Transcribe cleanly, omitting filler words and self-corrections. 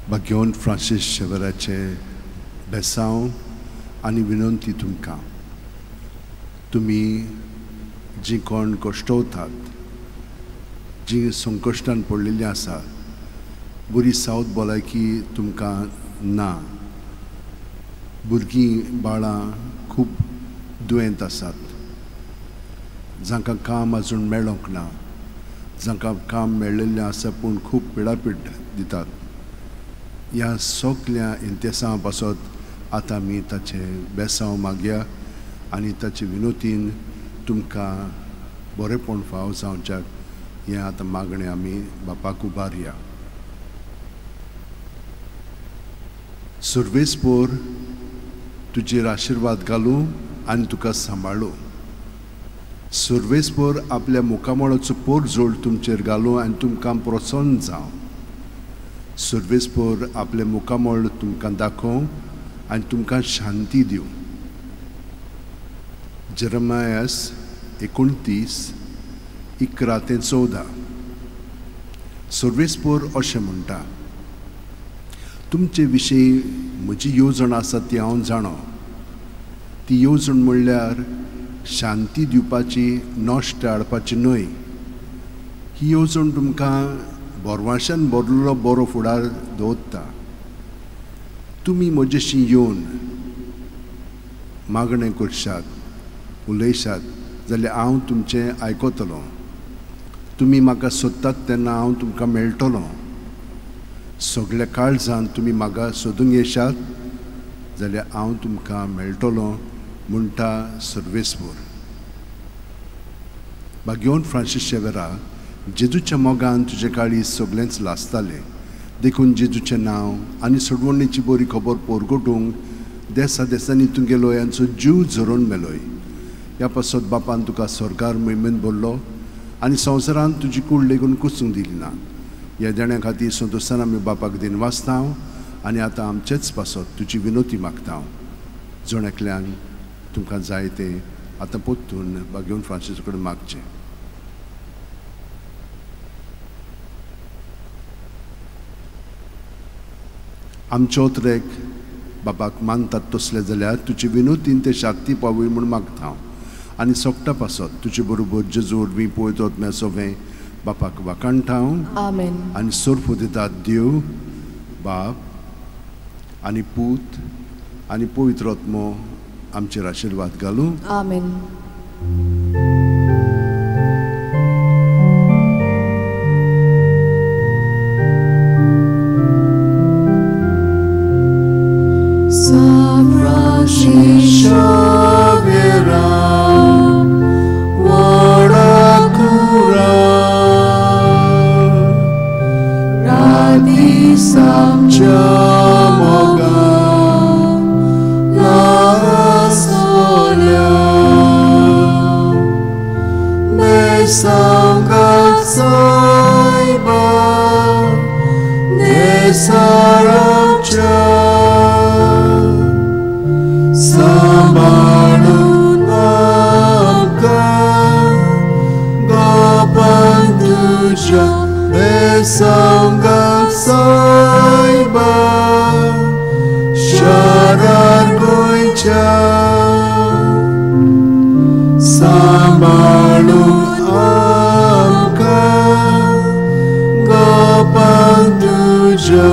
भाग्यवंत Francis शेवराचें बेसांव आनी विनंती तुमकां, तुमी जीं कोण कश्टवतात, जीं संकश्टान पडलेलीं आसा, बरी सावत भलायकी तुमकां ना, भुरगीं बाळां खूब दुयेंत आसात, जांकां काम आजून मेळोंक ना, जांकां काम मेळिल्लें आसा पूण खूब पिडापीड दितात, ह्या सगल्या इंतेसां पासत आतां आमी ताचें बेसांव मागया आनी ताचे विनोतीन तुमकां बरेंपण फाव जावच्याक हें आतां मागणें आमी बापाक उबारया. सुर्वेसपोर तुजेर आशिर्वाद घालूं आनी तुका सांबाळूं. सुर्वेसपोर आपल्या मुखामळाचो पोरजोड तुमचेर घालूं आनी तुमकां प्रोत्साहन जावं. सुर्वेसपोर आपलें मुखामळ तुमकां दाखोवं आनी तुमकां शांती दिवं. जेरमायस 29:11 ते 14. सुर्वेसपोर अशें म्हणटा, तुमचे विशीं म्हजी येवजण आसा ती हांव जाणो. ती येवजण म्हणल्यार शांती दिवपाची, नश्ट हाडपाची न्हय. ही येवजण तुमकां बोरवाशान भरलेलो बरो फुडार दवरता. तुमी म्हजेशी येवन मागणें करशात, उलयशात जाल्यार हांव तुमचें आयकतलो. तुमी म्हाका सोदतात तेन्ना हांव तुमकां मेळटलो. सगल्या काळजान तुमी म्हाका सोदूंक येशात जाल्यार हांव तुमकां मेळटलो, म्हणटा सर्वेस्पोर. भाग्यवंत फ्रांसीस शेवेरा, जेजूच्या मोगान तुजे काळीज सगळेंच लासतालें, देखून जेजूचें नांव आनी सोडवणेची बरी खबर पोरगोटूंक देसा देसांनी तूं गेलोय आनी जीव झरोवन मेलोय. ह्या पासत बापान तुका सरकार मोहिमेंत भरलो आनी संवसारांत तुजी कूड लेगून कुसूंक दिली ना. ह्या देण्या खातीर संतोशान आमी बापाक दिनवासता आनी आतां आमचेच पासत तुजी विनोती मागता. जण एकल्यान तुमकां जाय तें आतां परतून भाग्यवंत फ्रांसीस कडेन मागचें. आमचे ओतरेक बापाक मानतात तसले जाल्यार तुजी विनोतीन ते शांती पावय म्हूण मागता हांव आनी सोगटा पासत तुजे बरोबर जेजू वरवीं पळयतात म्या सोवें बापाक वाखाणटा हांव. आमेन. आनी सोर्फ दितात देव बाप आनी पूत आनी पवित्र आत्मो आमचेर आशिर्वाद घालूं. आमेन. Sambalun amka gopan tuja.